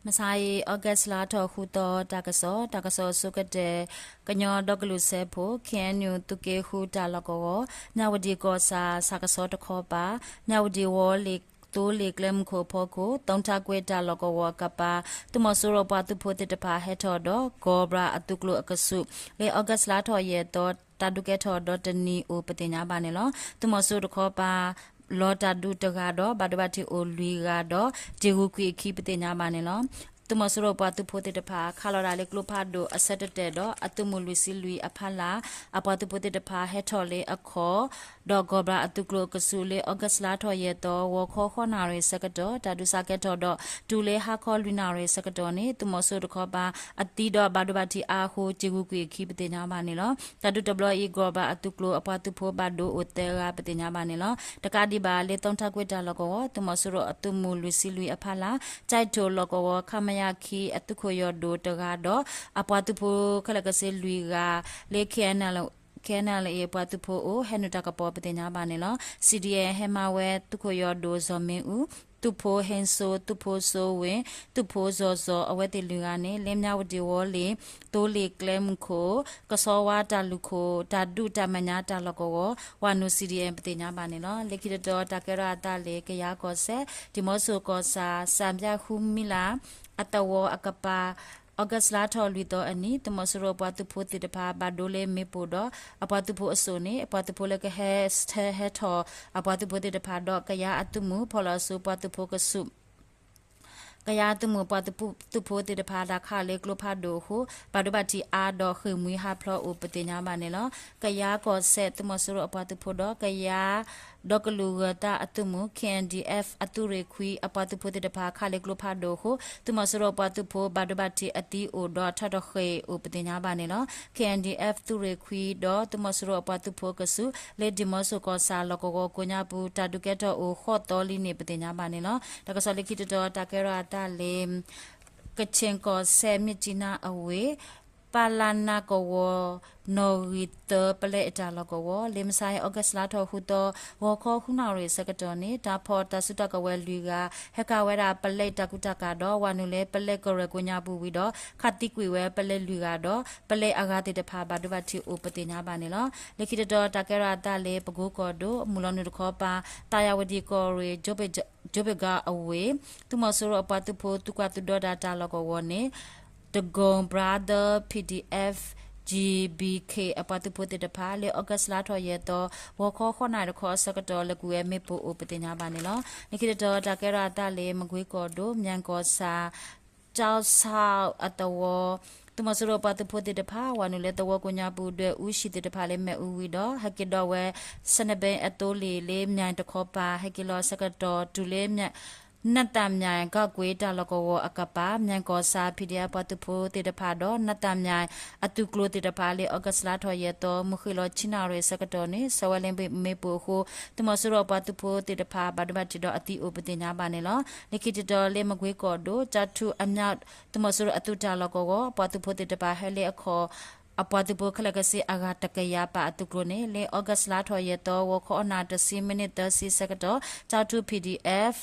မဆါအံၤ August လါထီၣ်ဃုသီ တၢ်ကစီၣ်, တၢ်ကစီၣ်အဆိကတၢၢ်, ကညီဒီကလုာ်စၢဖှိၣ် K N U သုးက့ဃုတၢ်လီၢ်ကဝီၤ, မၠၣ်ဝတံၣ်ကီၢ်ဆၣ် ဆၣ်ကဆီတခီပၤ, မၠၣ်ဝတံၣ်ဝီၤလ့ၣ်သိလ့ၣ်ကျဲမုၢ်ခိၣ်အဖီခိၣ် သုးထၣ်ကွ့ၢ်တၢ်လီၢ်ကဝီၤအကပၤ သုးမီၤစိရိၤပှၤသုးဖိသ့ၣ်တဖၣ်ဟဲထီၣ်ဒီး ကီၤဘြၣ်အသုးကျိၤအကဆူး လၢ August လါထီၣ်ယဲၢ်သီ တၢ်ဒုးကဲထီၣ်ဒီးတနံၤအိၣ်ပသ့ၣ်ညါဘၣ်န့ၣ်လီၤ. သုးမီၤစိရိၤတခီပၤ လီၤတၢ်ဒုးတဂၤဒီး ဘၣ်ဒိဘၣ်ထံးအိၣ်လွံၢ်ဂၤဒီး တ့ၢ်ဂုၤကွံာ်အခံပသ့ၣ်ညါဘၣ်န့ၣ်လီၤ. သုးမီၤစိရိၤပှၤသုးဖိသ့ၣ်တဖၣ် ခးလီၤဒၣ်လၢကျိဖးဒိၣ်အဆၢတတဲာ်ဒီး အသုးမုၢ်လွံၢ်ဆံလွံၢ်အဖီလာ် အပှၤသုးဖိသ့ၣ်တဖၣ်ဟဲထီၣ်လၢအခီၣ် ဒီးကီၤဘြၣ်အသုးကျိၤအကဆူးလၢ August လါထီၣ်ယဲၢ်သီ ဂီၤခီဃိးနၣ်ရံၣ်ဆၢကတီၢ် တၢ်ဒုးစးကဲထီၣ်ဒီး တုၤလၢဟါခီလွံၢ်နၣ်ရံၣ်ဆၢကတီၢ်န့ၣ် သုးမီၤစိရိၤတခီပၤ အသံဒီးဘၣ်ဒိဘၣ်ထံးအါအဃိ တ့ၢ်ဂုၤကွံာ်အခံပသ့ၣ်ညါဘၣ်န့ၣ်လီၤ. တၢ်ဒုးတဘျီအံၤ ကီၤဘြၣ်အသုးကျိၤအပှၤသုးဖိဘၣ်ဒိအိၣ်သၢဂၤပသ့ၣ်ညါဘၣ်န့ၣ်လီၤ. တကးဒံးဘၣ်လၢ သုးထၣ်ကွ့ၢ်တၢ်လီၢ်ကဝီၤ သုးမီၤစိရိၤအသုးမုၢ်လွံၢ်ဆံလွံၢ်အဖီလာ် ကၠဲးထိၣ်လီၢ်ကဝီၤ ခမရ ခံ အသုးခိၣ်ယီၢ်ဒိၣ်တဂၤဒီး အပှၤသုးဖိခဲလၢာ်ကဆ့လွံၢ်ဂၤ လၢ K N L A အပှၤသုးဖိအအိၣ် ဟဲနုာ်တၢ်ကပီၤပသ့ၣ်ညါဘၣ်န့ၣ်လီၤ. C D N ဟဲမၤဝဲသုးခိၣ်ယီၢ်ဒိၣ် ဇီၣ်မ့ၣ်အူ, သုးဖိဟ့စိ, သုးဖိစိဝ့ၣ်, သုးဖိစီၤစီၤ အဝဲသ့ၣ်လွံၢ်ဂၤန့ၣ် လၢမၠၣ်ဝတံၣ်ဝီၤလ့ၣ်သိလ့ၣ်ကျဲမုၢ်ခိၣ် ကဆီဝါတၢ်လူၢ်ခိၣ် တၢ်ဒုးတၢ်မဲာ်ညါတၢ်လီၢ်ကဝီၤ ဝၤနုာ် C D N ပသ့ၣ်ညါဘၣ်န့ၣ်လီၤ. လၢခံတတီၤ တၢ်ကဲထီၣ်အသးလၢ ကယၤကီၢ်စဲၣ် ဒံၣ်မီစိၣ်ကီၢ်ဆၣ် စၣ်ဘၠၣ်ဃုမံလး အသဝီအကပၤ August လါထီၣ်လွံၢ်သီအနံၤ သုးမီၤစိရိၤအပှၤသုးဖိသ့ၣ်တဖၣ် ဘၣ်ဒိလၢမ့ၣ်ပိၢ်ဒီး အပှၤသုးဖိအစိၣ်န့ၣ် အပှၤသုးဖိလၢကဟဲဆှၢဟဲထီၣ် အပှၤသုးဖိသ့ၣ်တဖၣ်ဒီး ကယၤအသုးမုၢ် ဖီၣ်လီၤအစုပှၤသုးဖိကဆူး ကယၤအသုးမုၢ်ပှၤသုးဖိသ့ၣ်တဖၣ် တၢ်ခးလၢကျိဖးဒိၣ်အဃိ ဘၣ်ဒိဘၣ်ထံးအါဒီးဃ့ၢ်မှံဟးဖျိးအိၣ်ပသ့ၣ်ညါဘၣ်န့ၣ်လီၤ. ကယၤကီၢ်စဲၣ် သုးမီၤစိရိၤအပှၤသုးဖိဒီး ကယၤဒီကလုာ်ဂၢၤသးအသုးမုၢ် K N D F အသုးရ့ၣ်ခွံ အပှၤသုးဖိသ့ၣ်တဖၣ် ခးလၢကျိဖးဒိၣ်အဃိ သုးမီၤစိရိၤအပှၤသုးဖိ ဘၣ်ဒိဘၣ်ထံးအသံအိၣ်ဒီးထီၣ်တဃ့ၢ်အိၣ်ပသ့ၣ်ညါဘၣ်န့ၣ်လီၤ. K N D F သုးရ့ၣ်ခွံဒီး သုးမီၤစိရိၤအပှၤသုးဖိအကဆူး လၢဒံၣ်မီစိၣ်ကီၢ်ဆၣ်လီၢ်ကဝီၤကိးညါပူၤ တၢ်ဒုးကဲထီၣ်အိၣ်ဃိးသီလံန့ၣ် ပသ့ၣ်ညါဘၣ်န့ၣ်လီၤ. တၢ်ကစီၣ်လၢခံတတီၤ တၢ်ကဲထီၣ်အသးလၢ ကခ့ၣ်ကီၢ်စဲၣ် မြစ်ကြီးနားအဝ့ၢ် ပလနကဝီၤ နီၣ်ဂံၢ်သၢ ပလဲအတၢ်လီၢ်ကဝီၤ လၢမဆါအံၤ August လါထီၣ်ဃုသီ ဂီၤခီဃုနၣ်ရံၣ်ဆၢကတီၢ်န့ၣ် တၢ်ဖီၣ်တၢ်စုတၢ်ကဝဲၤလွံၢ်ဂၤ ဟဲကၤဝဲဒၣ်ပလဲတၢ်ကူတၢ်ကၤဒီး ဝၤနုာ်လၢပလဲကရၢၢ်ကိးညါပူၤဝံၤဒီး ခးသံကွံာ်ဝဲပလဲလွံၢ်ဂၤဒီး ပလဲအဂၤသ့ၣ်တဖၣ် ဘၣ်ဒိဘၣ်ထံးအိၣ်ပသ့ၣ်ညါဘၣ်န့ၣ်လီၤ. လၢခံတတီၤ တၢ်ကဲထီၣ်အသးလၢ ပကိကီၢ်ဒိၣ် မုၢ်လီၤနုာ်တခီပၤ သးယၤဝတံၣ်ကီၢ်ရ့ၣ် ကၠိဘ့ၣ်ကီအဝ့ၢ် သုးမီၤစိရိၤအပှၤသုးဖိ သုးကွၢ်သုးဒီတၢ်လီၢ်ကဝီၤန့ၣ် Dagon Brother P D F G B K အပှၤသုးဖိသ့ၣ်တဖၣ် လၢ August လါထီၣ်ယဲၢ်သီ ဂီၤခီဃိးနၣ်ရံၣ်တခီအဆၢကတီၢ် လဲၤကွံာ်ဝဲမ့ၣ်ပိၢ်အိၣ်ပသ့ၣ်ညါဘၣ်န့ၣ်လီၤ. လၢခံတတီၤ တၢ်ကဲထီၣ်အသးလၢ မကွ့ကီၢ်ဒိၣ် မၠဲၣ်ကီၢ်ဆၣ် ကၠီဆၣ်အသဝီ သုးမီၤစိရိၤပှၤသုးဖိသ့ၣ်တဖၣ် ဝၤနုာ်လၢသဝီကိးညါပူၤ ဒွဲၣ်အူဟံၣ်သ့ၣ်တဖၣ်လၢမ့ၣ်အူဝံၤဒီး ဟဲက့ၤဒိးဝဲ စနဘဲအသိလ့ၣ်လၢမၠဲၣ်တခီပၤ ဟဲက့ၤလီၤအဆၢကတီၢ် တုၤလၢ နးသးမၠဲၣ် ကီၢ်ကွ့ၢ်တၢ်လီၢ်ကဝီၤအကပၤ မၠဲၣ်ကီၢ်ဆၣ် P D F ပှၤသုးဖိသ့ၣ်တဖၣ်ဒီး နးသးမၠဲၣ်အသုးကျိၤသ့ၣ်တဖၣ် လၢ August လါထီၣ်ယဲၢ်သီ မုၢ်ဃ့ၢ်လီၤဆံနၣ်ရံၣ်အဆၢကတီၢ်န့ၣ် ဆှၢဝဲလၢမ့ၣ်ပိၢ်အဃိ သုးမီၤစိရိၤအပှၤသုးဖိသ့ၣ်တဖၣ် ဘၣ်ဒိဘၣ်ထံးဒီးအသံအိၣ်ပသ့ၣ်ညါဘၣ်န့ၣ်လီၤ. လၢခံတတီၤ လၢမကွ့ကီၢ်ဒိၣ် ကၠီထူအမၠၣ် သုးမီၤစိရိၤအသုးတၢ်လီၢ်ကဝီၤ ပှၤသုးဖိသ့ၣ်တဖၣ် ဟဲလၢအခီၣ် အပှၤသုးဖိခဲလၢာ်ခဲဆ့အဂၤတကယၤပာ်အသုးကျိၤန့ၣ် လၢ August လါထီၣ်ယဲၢ်သီ ဂီၤခီအနၣ် တဆံမံးနံးသၢဆံဆၢကတီၢ် ကၠီထူ P D F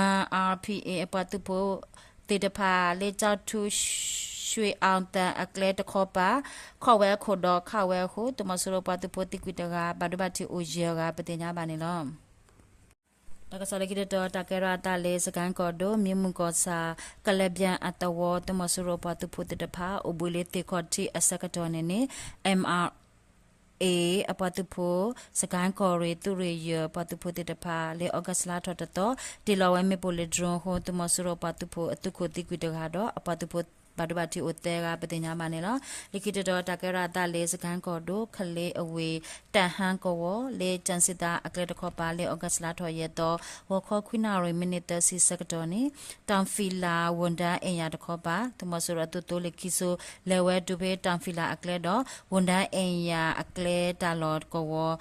one R P A အပှၤသုးဖိသ့ၣ်တဖၣ် လၢကၠီထူ ရွှေအောင်သာ အကျဲတခီပၤ ခီၣ်ဝဲအခိၣ်ဒီးခးဝဲအဃိ သုးမီၤစိရိၤပှၤသုးဖိသံကွံာ်တဂၤ ဘၣ်ဒိဘၣ်ထံးအိၣ်ယဲၢ်ဂၤပသ့ၣ်ညါဘၣ်န့ၣ်လီၤ. တၢ်ကစီၣ်လၢခံတတီၤ တၢ်ကဲထီၣ်အသးလၢ စကဲၣ်ကီၢ်ဒိၣ် မံမုၢ်ကီၢ်ဆၣ် ကလဲဘၠၣ်အသဝီ သုးမီၤစိရိၤပှၤသုးဖိသ့ၣ်တဖၣ် အိၣ်ဘှံးလၢသ့ၣ်ခီၣ်ထံးအဆၢကတီၢ်န့ၣ်န့ၣ် M R A အပှၤသုးဖိ စကဲၣ်ကီၢ်ရ့ၣ် သုးရ့ၣ်ယဲၢ် ပှၤသုးဖိသ့ၣ်တဖၣ် လၢ August လါထီၣ်တသီ တ့ၢ်လီၤဝဲမ့ၣ်ပိၢ်လၢ drone အဃိ သုးမီၤစိရိၤပှၤသုးဖိအသုးခိၣ်သံကွံာ်တဂၤဒီး အပှၤသုးဖိ ဘၣ်ဒိဘၣ်ထံးအိၣ်သၢဂၤပသ့ၣ်ညါဘၣ်န့ၣ်လီၤ. လၢခံတတီၤ တၢ်ကဲထီၣ်အသးလၢ စကဲၣ်ကီၢ်ဒိၣ် ကလ့အဝ့ၢ် တၢ်ဟၣ်ကဝီၤ လၢကၠၣ်စံသးအကျဲတခီပၤ လၢ August လါထီၣ်ယဲၢ်သီ ဂီၤခီခွံနၣ်ရံၣ် မံးနံးသၢဆံဆၢကတီၢ်န့ၣ် တၢ်ဖံးလၢ် ဝန်ထမ်းအိမ်ယာ တခီပၤ သုးမီၤစိရိၤအသုးသိလ့ၣ်ခံစိ လဲၤဝဲတုၤဖဲတၢ်ဖံးလၢ်အကျဲဒီး ဝန်ထမ်းအိမ်ယာ အကျဲတၢ်လီၢ်ကဝီၤ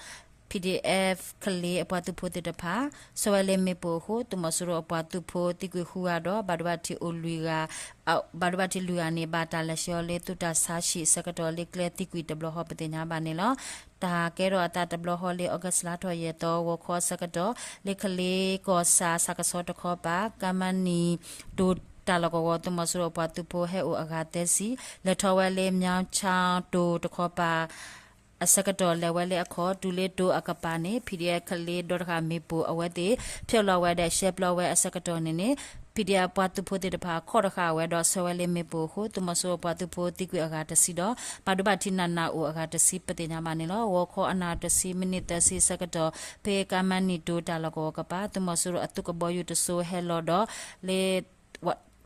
P D F ကလ့အပှၤသုးဖိသ့ၣ်တဖၣ် ဆှၢဝဲလၢမ့ၣ်ပိၢ်အဃိ သုးမီၤစိရိၤအပှၤသုးဖိသံကွံာ်ဃုဂၤဒီး ဘၣ်ဒိဘၣ်ထံးအိၣ်လွံၢ်ဂၤ ဘၣ်ဒိဘၣ်ထံးလွံၢ်ဂၤန့ၣ် ဘၣ်တၢ်လဲၤဆှၢအီၤလၢသုးတၢ်ဆါဟံၣ်အဆၢကတီၢ် လၢကျဲသံကွံာ်တဘျီဃီပသ့ၣ်ညါဘၣ်န့ၣ်လီၤ. တၢ်ကဲထီၣ်အသးတဘျီဃီလၢ August လါထီၣ်ယဲၢ်သီ ဂီၤခီအဆၢကတီၢ် လၢကလ့ကီၢ်ဆၣ် ဆၣ်ကဆီတခီပၤ ကမနံၤဒိၣ် တၢ်လီၢ်ကဝီၤ သုးမီၤစိရိၤအပှၤသုးဖိဟဲအိၣ်အဂၤသၢဆံ လဲၤထီၣ်ဝဲလၢ မၠၣ်ဆၣ်တိၤတခီပၤ အဆၢကတီၢ်လဲၤဝဲလၢအခိၣ် တုၤလၢတိၤအကပၤန့ၣ် PDF ကလ့ဒီတဃာ်မ့ၣ်ပိၢ် အဝဲသ့ၣ်ဖျၢၣ်လီၤဝဲဒီး ရှဲပျီဝဲအဆၢကတီၢ်န့ၣ်န့ၣ် PDF အပှၤသုးဖိသ့ၣ်တဖၣ် ခိးတဃာ်ဝဲဒီးဆှၢဝဲလၢမ့ၣ်ပိၢ်အဃိ သုးမီၤစိရိၤအပှၤသုးဖိသံကွံာ်အဂၤတဆံဒီး ဘၣ်ဒိဘၣ်ထံးနးနးအိၣ်အဂၤတဆံ ပသ့ၣ်ညါဘၣ်န့ၣ်လီၤ. ဂီၤခီအနၣ်ရံၣ်တဆံ မံးနံးသၢဆံအဆၢကတီၢ် ဖဲကါမါနံၣ်တိၤတၢ်လီၢ်ကဝီၤကပၤ သုးမီၤစိရိၤအသုးကဘီယူၤတစိၤဟဲလီၤဒီး လၢ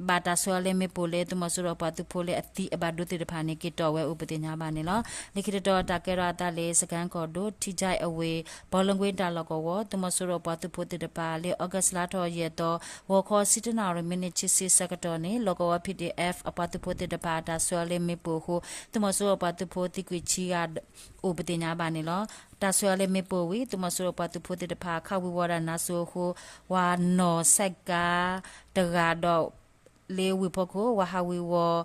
ဘၣ်တၢ်ဆှၢလၢမ့ၣ်ပိၢ်လၢ သုးမီၤစိရိၤအပှၤသုးဖိလၢအသံအဘၣ်ဒိသ့ၣ်တဖၣ်န့ၣ် က့ၤတီၣ်ဝဲအိၣ်ပသ့ၣ်ညါဘၣ်န့ၣ်လီၤ. လၢခံတတီၤတၢ်ကဲထီၣ်အသးလၢ စကဲၣ်ကီၢ်ဒိၣ် ထံကၠဲၣ်အဝ့ၢ် ဘီလၢကွ့တၢ်လီၢ်ကဝီၤ သုးမီၤစိရိၤအပှၤသုးဖိသ့ၣ်တဖၣ်လၢ August လါထီၣ်ယဲၢ်သီ ဂီၤခီဆံတၢနၣ်ရံၣ် မံးနံးခံဆံအဆၢကတီၢ်န့ၣ် လီၢ်ကဝီၤ PDF အပှၤသုးဖိသ့ၣ်တဖၣ်အတၢ်ဆှၢလၢမ့ၣ်ပိၢ်အဃိ သုးမီၤစိရိၤအပှၤသုးဖိသံကွံာ်ဆံဂၤ အိၣ်ပသ့ၣ်ညါဘၣ်န့ၣ်လီၤ. တၢ်ဆှၢလၢမ့ၣ်ပိၢ်ဝံၤ သုးမီၤစိရိၤအပှၤသုးဖိသ့ၣ်တဖၣ် ခးဝံၤဝီၤဒၣ်နါစိၤအဃိ ဝၤနီၢ်ဆဲးကါတဂၤဒီး လၢဝ့ၢ်ဖီခိၣ် ဝၤဟးဝ့ၤဝီၤ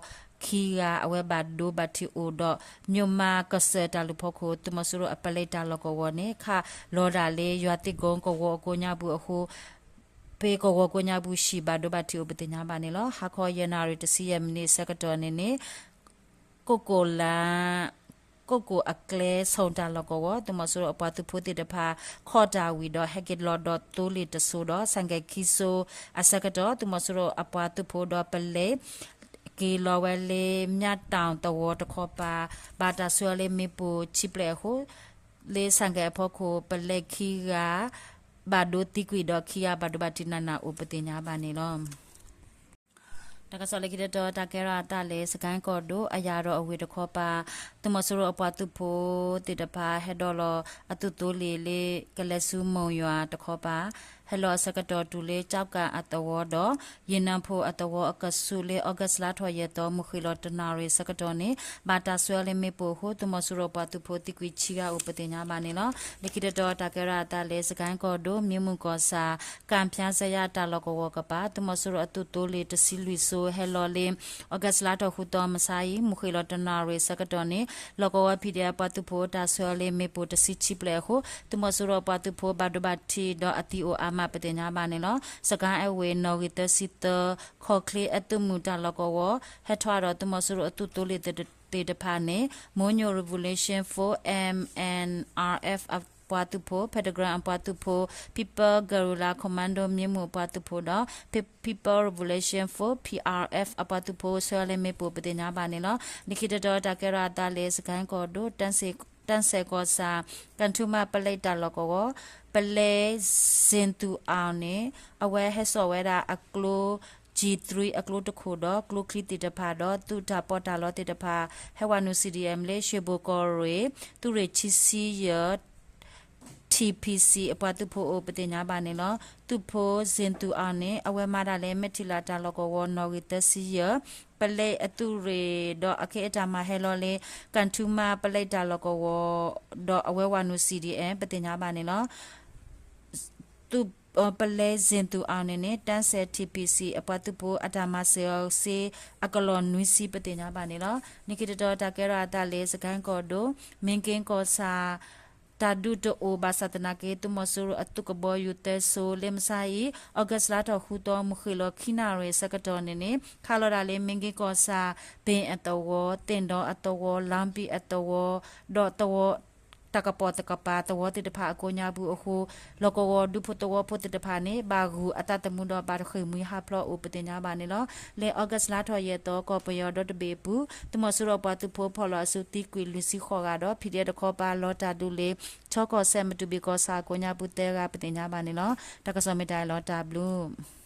ခံဂၤ အဝဲဘၣ်ဒိဘၣ်ထံးအိၣ်ဒီး မျိးမါကစၢၢ်တၢ်လုၢ်ဖီခိၣ် သုးမီၤစိရိၤအပလဲတၢ်လီၢ်ကဝီၤန့ၣ် ခးလီၤဒၣ်လၢယွၤသ့ၣ်ကိကဝီၤကိးညါပူၤအဃိ ဖဲကဝီၤကိးညါပူၤ ဟံၣ်ဘၣ်ဒိဘၣ်ထံးအိၣ်ပသ့ၣ်ညါဘၣ်န့ၣ်လီၤ. ဟါခီယဲၢ်နၣ်ရံၣ်တဆံယဲၢ်မံးနံးအဆၢကတီၢ်န့ၣ်န့ၣ် ကိၣ်ကိၣ်လၣ် ကိၣ်ကိၣ်အကျဲ ဆိၣ်တၢ်လီၢ်ကဝီၤ သုးမီၤစိရိၤအပှၤသုးဖိသ့ၣ်တဖၣ် ခိးတၢ်ဝံၤဒီး ဟဲက့ၤလီၤဒီးသိလ့ၣ်တစိၤဒီး ဆၣ်ကဲၣ်ခံစိၤအဆၢကတီၢ် သုးမီၤစိရိၤအပှၤသုးဖိဒီးပလဲ က့ၤလီၤဝဲလၢ မၠၣ်တၣ်သဝီတခီပၤ ဘၣ်တၢ်ဆှၢလၢမ့ၣ်ပိၢ်ဆံပျဲၣ်အဃိ လၢဆၣ်ကဲၣ်အဖီခိၣ် ပလဲခံဂၤ ဘၣ်ဒိသံကွံာ်ဒီးခံဂၤဘၣ်ဒိဘၣ်ထံးနးနးအိၣ်ပသ့ၣ်ညါဘၣ်န့ၣ်လီၤ. တၢ်ကစီၣ်လၢခံတတီၤ တၢ်ကဲထီၣ်အသးလၢ စကဲၣ်ကီၢ်ဒိၣ် အယၣ်ဒီးအဝ့ၢ်တခီပၤ သုးမီၤစိရိၤအပှၤသုးဖိသ့ၣ်တဖၣ် ဟဲဒီးလီၤအသုးသိလ့ၣ်လၢ ကလဲၤဆူမိၢ်ယွၤတခီပၤ ဟဲလီၤအဆၢကတီၢ်တုၤလၢ ကၠီကၣ်အသဝီဒီး ယ့ၣ်နၢ်ဖိအသဝီအကဆူးလၢ August လါထီၣ်ယဲၢ်သီ မုၢ်ဃ့ၢ်လီၤတနၣ်ရံၣ်အဆၢကတီၢ်န့ၣ် ဘၣ်တၢ်ဆှၢလၢမ့ၣ်ပိၢ်အဃိ သုးမီၤစိရိၤအပှၤသုးဖိသံကွံာ်ဆံဂၤအိၣ်ပသ့ၣ်ညါဘၣ်န့ၣ်လီၤ. လၢခံတတီၤ တၢ်ကဲထီၣ်အသးလၢ စကဲၣ်ကီၢ်ဒိၣ် မ့ၢ်မုၢ်ကီၢ်ဆၣ် ကၣ်ဖၠါစၢယါတၢ်လီၢ်ကဝီၤကပၤ သုးမီၤစိရိၤအသုးသိလ့ၣ်တဆံလွံၢ်စိၤဟဲလီၤလၢ August လါထီၣ်ဃုသီမဆါအံၤ မုၢ်ဃ့ၢ်လီၤတနၣ်ရံၣ်အဆၢကတီၢ်န့ၣ် လီၢ်ကဝီၤ PDF အပှၤသုးဖိတၢ်ဆှၢလၢမ့ၣ်ပိၢ်တဆံခံဖျၢၣ်အဃိ သုးမီၤစိရိၤအပှၤသုးဖိဘၣ်ဒိဘၣ်ထံးဒီးအသံအိၣ်အါမးပသ့ၣ်ညါဘၣ်န့ၣ်လီၤ. စကဲၣ်အဝ့ၢ် နီၣ်ဂံၢ်သၢဆံသၢ ခီၣ်ချ့အသုးမုၢ်တၢ်လီၢ်ကဝီၤ ဟဲထီၣ်ဒီးသုးမီၤစိရိၤအသုးသိလ့ၣ်သ့ၣ်တဖၣ်န့ၣ် Monywa Revolution Force M N R F အပှၤသုးဖိ Pentagon အပှၤသုးဖိ People Guerrilla Commando မ့ၢ်မုၢ်အပှၤသုးဖိဒီး People Revolution Force P R F အပှၤသုးဖိဆှၢလၢမ့ၣ်ပိၢ်ပသ့ၣ်ညါဘၣ်န့ၣ်လီၤ. လၢခံတတီၤ တၢ်ကဲထီၣ်အသးလၢ စကဲၣ်ကီၢ်ဒိၣ် တၢ်စဲၣ်ကီၢ်ဆၣ် ကၣ်ထူမါပလဲတၢ်လီၢ်ကဝီၤ ပလဲ ဇ့ၣ်သူၣ်အၣ်န့ၣ် အဝဲဟဲစိာ်ဝဲဒၣ်အကျိ G three အကျိတခိၣ်ဒီး ကျိချံသ့ၣ်တဖၣ်ဒီး သုးတၢ်ပီးတၢ်လီသ့ၣ်တဖၣ် ဟဲဝဲနုာ် C D M လၢ ရွှေဘိုကီၢ်ရ့ၣ် သုးရ့ၣ်ခံဆံယဲၢ် T P C အပှၤသုးဖိအိၣ်ပသ့ၣ်ညါဘၣ်န့ၣ်လီၤ. သုးဖိ ဇ့ၣ်သူၣ်အၣ်န့ၣ် အဝဲမၤတၢ်လၢ မဲၣ်ထံလးတၢ်လီၢ်ကဝီၤ နီၣ်ဂံၢ်သၢဆံယဲၢ် ပလဲအသုးရ့ၣ်ဒီး အကဲအတၢ်မၤဟဲလီၤလၢ ကၣ်ထူမါပလဲတၢ်လီၢ်ကဝီၤ ဒီးအဝဲဝဲနုာ် C D M ပသ့ၣ်ညါဘၣ်န့ၣ်လီၤ. သုး ပလဲ ဇ့ၣ်သူၣ်အၣ်န့ၣ်န့ၣ် တၢ်စဲၣ် T P C အပှၤသုးဖိအတၢ်မၤစၢၤအီၤစ့ အကလီၢ်နွံဆံ ပသ့ၣ်ညါဘၣ်န့ၣ်လီၤ. လၢခံတတီၤ တၢ်ကဲထီၣ်အသးလၢ စကဲၣ်ကီၢ်ဒိၣ် မ့ၢ်က့ၣ်ကီၢ်ဆၣ် တၢ်ဒုးတအိၣ်ဘၣ်ဆၣ်သနာ်က့ သုးမီၤစိရိၤအသုးကဘီယူၤသၢစိၤ လၢမဆါအံၤ August လါထီၣ်ဃုသီ မုၢ်ဃ့ၢ်လီၤခံနၣ်ရံၣ်အဆၢကတီၢ်န့ၣ်န့ၣ် ခးလီၤဒၣ်လၢ မ့ၢ်က့ၣ်ကီၢ်ဆၣ် ဘ့ၣ်အသဝီ သ့ၣ်ဒီအသဝီ လါပံၤအသဝီ ဒီးသဝီ တၢ်ကပီၤတကပၤသဝီသ့ၣ်တဖၣ်အကိးညါပူၤအဃိ လီၢ်ကဝီၤဒူဖိသဝီဖိသ့ၣ်တဖၣ်န့ၣ် ဘၣ်ဂုာ်အသးသမူဒီး ဘၣ်တဃ့ၢ်မှံဟးဖျိးအိၣ်ပသ့ၣ်ညါဘၣ်န့ၣ်လီၤ. လၢ August လါထီၣ်ယဲၢ်သီ ကီၢ်ပယီၤဒီတဘ့ၣ်အပူၤ သုးမီၤစိရိၤအပှၤသုးဖိဖီၣ်လီၤအစုသံကွံာ်လွံၢ်ဆံဃိးဂၤဒီး P D F တခီပၤလီၤတၢ်ဒုးလၢ ထီကီၢ်စဲၣ် မတူၣ်ဘ့ၣ်ကီၢ်ဆၣ်အကိးညါပူၤ သၢဂၤ ပသ့ၣ်ညါဘၣ်န့ၣ်လီၤ. တၢ်ကစီၣ်မ့ၢ်တၢ်အံၤလီၤ တၢ်ဘျုး